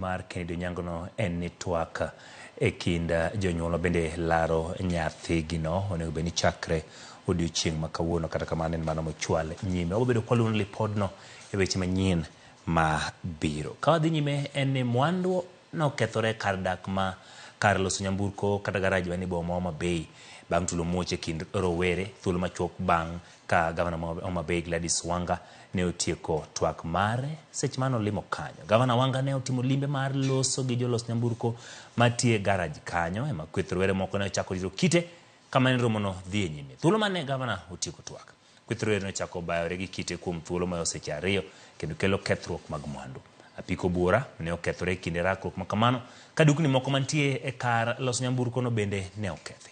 Mar Kennedy Onyangono en ni twak e kind jonyuol bende laro nyathigino onego bed ni chakre odiochieng' ma kawuono, kata kamano en mano mochwal nyime. Wabedo kwaluwo lipodno e weche manyien ma biro. Ka wadhi nyime en ni mwandu nokethore kar dak ma kar loso nyamburko kata garaj manie boma ma Homa Bay bang' tulo muoch e kind rowere thuolo machuok bang' ka gavana ma Homa Bay Gladys Wanga ne otieko twak mare seche mane olimo kanyo. Gavana Wanga ne otimo limbe mar loso gi jolos nyamburko mantie e garaj kanyo ema kweth rowere moko ne ochako diro kite kama ne romono dhi e nyime. Thuolo mane gavana otieko twak, kweth rowere nochako bayore gi kite kuom thuolo moyo seche 2 kendo kelo kethruok mag mwandu. Apiko buora ne okethore e kinde rakruok ma kamano ka dukni moko mantie e kar loso nyamburko no bende ne okethi.